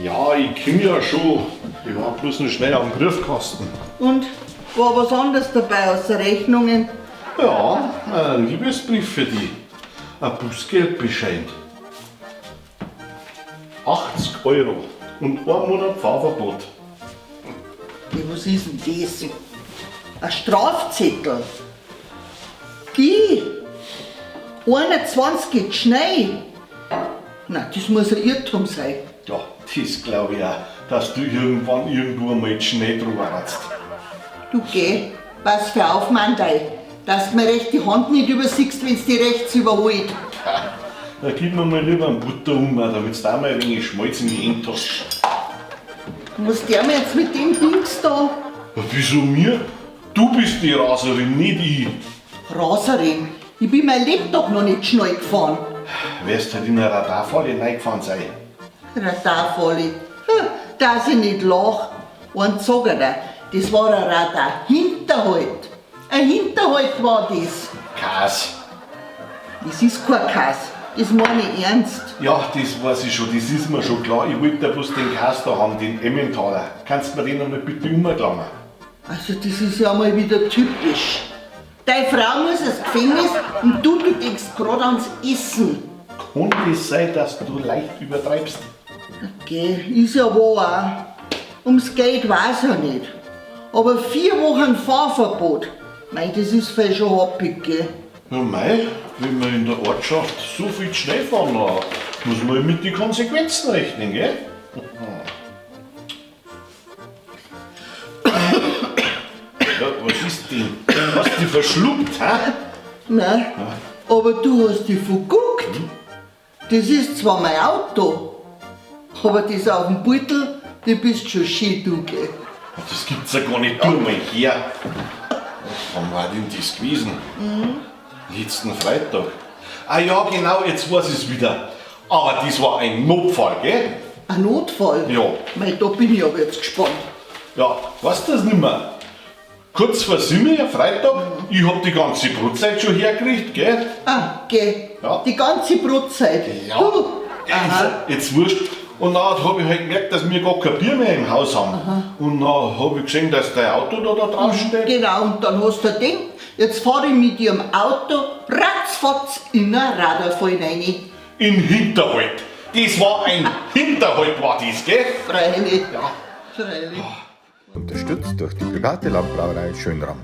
Ja, ich komm ja schon. Ich war bloß noch schnell am Briefkasten. Und war was anderes dabei außer Rechnungen? Ja, ein Liebesbrief für dich. Ein Bußgeldbescheid. 80 Euro und ein Monat Fahrverbot. Ja, was ist denn das? Ein Strafzettel. Geh! 21 geht schnell. Na, das muss ein Irrtum sein. Ja, das glaube ich auch, dass du irgendwann irgendwo mal schnell drüber ratzt. Du geh, pass für auf, Mandei, dass du mir recht die Hand nicht übersiehst, wenn's die rechts überholt. Da gib mir mal lieber einen Butter um, damit du da mal ein wenig Schmalz in die Hände hast. Was der mir jetzt mit dem Dings da? Ja, wieso mir? Du bist die Raserin, nicht ich. Raserin, ich bin mein Lebtag noch nicht schnell gefahren. Wirst halt in eine Radarfalle reingefahren sein. Radarfalle. Dass ich nicht lach. Eins sag ich dir, das war ein Radar-Hinterhalt. Ein Hinterhalt war das. Kass. Das ist kein Kass. Das meine ich ernst. Ja, das weiß ich schon, das ist mir schon klar. Ich wollte ja bloß den Kass da haben, den Emmentaler. Kannst du mir den einmal bitte umklammern? Also das ist ja mal wieder typisch. Deine Frau muss ins Gefängnis und du denkst grad ans Essen. Kann das sein, dass du leicht übertreibst? Okay, ist ja wahr auch. Ums Geld weiß ich ja nicht. Aber 4 Wochen Fahrverbot, mei, das ist voll schon happig, gell? Ja mei, wenn wir in der Ortschaft so viel schnell fahren, dann muss man mit den Konsequenzen rechnen, gell? Ja, was ist denn? Hast du dich verschluckt, hä? Nein, aber du hast dich verguckt. Das ist zwar mein Auto, aber das auf dem Beutel, die bist schon schön du, gell? Ja, das gibt's ja gar nicht, du mal her. Wann war denn das gewesen? Letzten Freitag. Ah ja, genau, jetzt weiß ich's wieder. Aber das war ein Notfall, gell? Ein Notfall? Ja. Mei, da bin ich aber jetzt gespannt. Ja, weißt du das nimmer? Kurz vor 7, Freitag, ich hab die ganze Brotzeit schon hergekriegt, gell? Ah, gell. Ja. Die ganze Brotzeit. Ja. Du. Ja, Aha. ist jetzt wurscht. Und dann hab ich halt gemerkt, dass wir gar kein Bier mehr im Haus haben. Aha. Und dann hab ich gesehen, dass dein Auto da drauf steht. Genau, und dann hast du gedacht, jetzt fahr ich mit ihrem Auto ratzfatz in ein Radarfall rein. In Hinterhalt. Das war ein Hinterhalt, war das, gell? Freilich. Ja. Freilich. Unterstützt durch die private Landbrauerei Schönram.